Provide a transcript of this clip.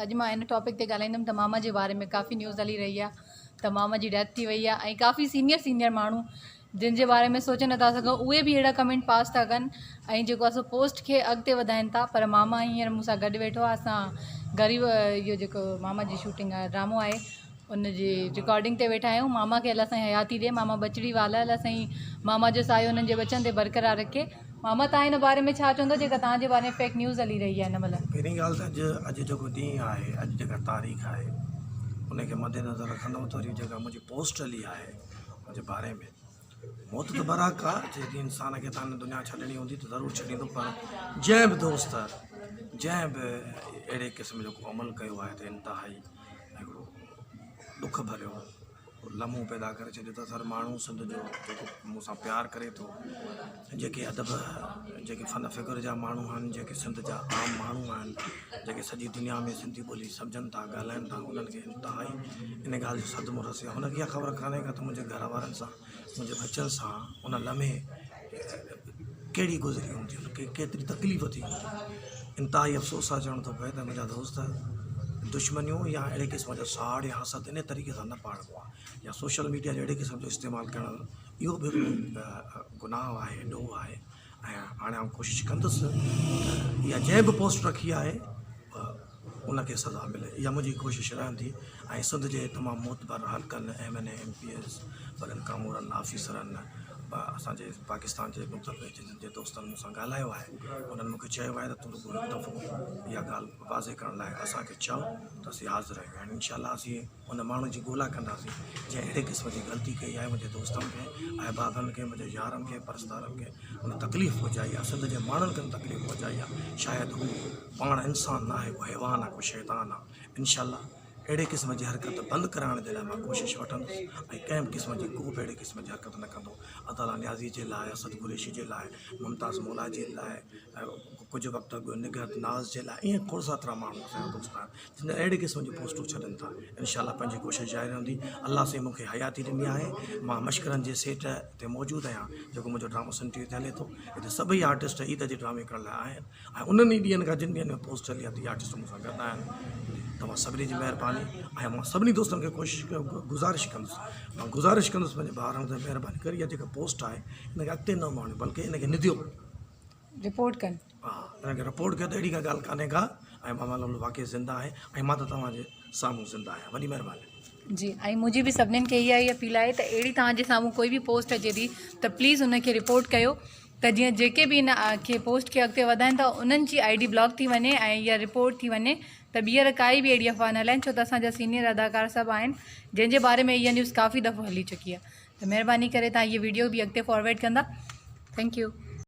اڄ مان ان ٽاپڪ تي ڳالهائيندم ته ماما جي باري ۾ ڪافي نيوز هلي رهي آهي ته ماما جي ڊيٿ ٿي وئي آهي ۽ ڪافي سينيئر سينيئر ماڻهو جن جي باري ۾ سوچي نٿا سگهون اهي به اهڙا ڪمينٽ پاس ٿا ڪن ۽ جيڪو آهي سو پوسٽ کي اڳتي وڌائين ٿا پر ماما هينئر مون سان گڏ ويٺو آهي اسان غريب اهو جيڪو ماما جي شوٽنگ آهي ڊرامو آهي ان جي رڪارڊنگ تي ويٺا آهيون ماما کي الله سائين حياتي ڏي ماما ٻچڙي والا الله سائين ماما جو سايو انهن جي ٻچن تي برقرار رکي ماما تان هن باري ۾ ڇا چوندو جيڪا تان جي باري ۾ فيڪ نيوز هلي رهي آهي هن مهل. پهرين ڳالهه ته اڄ اڄ جيڪو ڏينهن آهي اڄ جيڪا تاريخ آهي ان کي مد نظر رکندو ته وري جيڪا منهنجي پوسٽ هلي آهي ان جي باري ۾ موت ته برحق آ جنهن انسان کي تان دنيا ڇڏڻي هوندي ته ضرور ڇڏيندو پر جنهن به دوست جنهن به اهڙي قسم جو ڪو عمل ڪيو آهي ته انتهائي هڪڙو ڏک ڀريو لمحو پيدا ڪري ڇڏيو اٿس هر ماڻهو سنڌ جو جيڪو مون سان پيار ڪري ٿو جيڪي ادب جيڪي فن فڪر جا ماڻهو آهن جيڪي سنڌ جا عام ماڻهو آهن جيڪي سڄي دنيا ۾ سنڌي ٻولي سمجهن ٿا ڳالهائن ٿا انهن کي انتهائي ان ڳالهه جو صدمو رسيو آهي هن کي اها خبر ڪانهي ڪا ته منهنجي گهر وارن سان منهنجي ٻچن سان ان لمحي ڪهڙي گذري هوندي ان کي ڪيتري تڪليف ٿي هوندي انتهائي افسوس سان چوڻو ٿو پئي ته منهنجا دوست دشمنيون يا اهڙي قسم جو ساڙ يا حسد ان طريقي سان نه پاڙبو آهي يا سوشل ميڊيا جو اهڙي قسم جو استعمال ڪرڻ اهو به هڪڙو گناهه آهي ڏوهه آهي ۽ هاڻي آئون ڪوشش ڪندس ته اها جنهن به پوسٽ رکي آهي ان کي سزا ملي اها منهنجي ڪوشش رهندي ۽ سنڌ جي تمام معتبر حلقن M N A M P As وڏن ڪامورن آفيسرن اسان جي پاڪستان جي مختلف ايجنسين جي دوستن مون سان ڳالهايو آهي انهن مون کي چيو آهي ته تون رڳو هڪ دفعو اها ڳالهه واضح ڪرڻ لاء اسان کي چئو ته اسين حاضر آهيون ۽ انشاء الله اسين ان ماڻهو جي ڳولا ڪنداسين جنهن اهڙي قسم جي غلطي ڪئي آهي منهنجي دوستن کي احبابن کي منهنجي يارن کي پرستارن کي ان تڪليف پهچائي آهي سنڌ جي ماڻهن کي تڪليف پهچائي آهي شايد هو پاڻ انسان ناهي ڪو حيوان آهي ڪو شيطان آهي انشاء الله اهڙي قسم جي حرڪت بند ڪرائڻ جي لاء مان ڪوشش وٺندس ۽ ڪنهن به قسم جي ڪو به اهڙي قسم جي حرڪت نه ڪندو عطاالله نيازي جي لاء اسد قريشي جي لاء ممتاز مولا جي لاء ڪجهه وقت اڳ نگهت ناز جي لاء ائين کوڙ ساترا ماڻهو اسان جا دوست آهن جن جا اهڙي قسم جون پوسٽون ڇڏن ٿا انشاء الله پنهنجي ڪوشش جاري رهندي الله سائين مون کي حياتي ڏني آهي مان مشڪرن جي سيٽ تي موجود آهيان جيڪو منهنجو ڊرامو سن ٽي وي تي هلي ٿو هتي سڀئي آرٽسٽ عيد جي ڊرامي ڪرڻ لاء آيا آهن ۽ انهن ئي ڏينهن کان جن ڏينهن ۾ پوسٽ هلي آهي ته اهي آرٽسٽ مون سان گڏ آهن توهان سڀني جي مهرباني ۽ مان سڀني دوستن کي ڪوشش گذارش ڪندس مان گذارش ڪندس پنهنجي ڀائرن کي مهرباني ڪري اها جيڪا پوسٽ آهي ان کي اڳتي نه اماڻيو بلڪه ان کي نديو رپورٽ ڪن ها ان کي رپورٽ ڪيو ته اهڙي ڪا ڳالهه ڪانهي ڪا ۽ ماما لولو واقعي زنده آهي ۽ مان ته توهان جي سامهون زنده آهيان وڏي مهرباني. جي ۽ منهنجي به سڀنين کي اها ئي اپيل آهي ته اهڙي توهان جي سامهون ڪوئي به پوسٽ اچي ٿي ته پليز ان کي رپورٽ ڪيو ته جيئن جيڪي به ان کي پوسٽ کي اڳتي وڌائين ٿا انهن جي I D block ٿي وڃي ۽ يا رپورٽ ٿي وڃي ته ٻيهر ڪائي به اهڙي افواهه نه هلائين ڇو ته اسان جا سينيئر اداڪار سڀ آهن جنهن جي باري ۾ اها نيوز ڪافي دفعو هلي چڪي آهي ته مهرباني ڪري توهان هيء ويڊيو به اڳتي فارورڊ ڪندا thank you.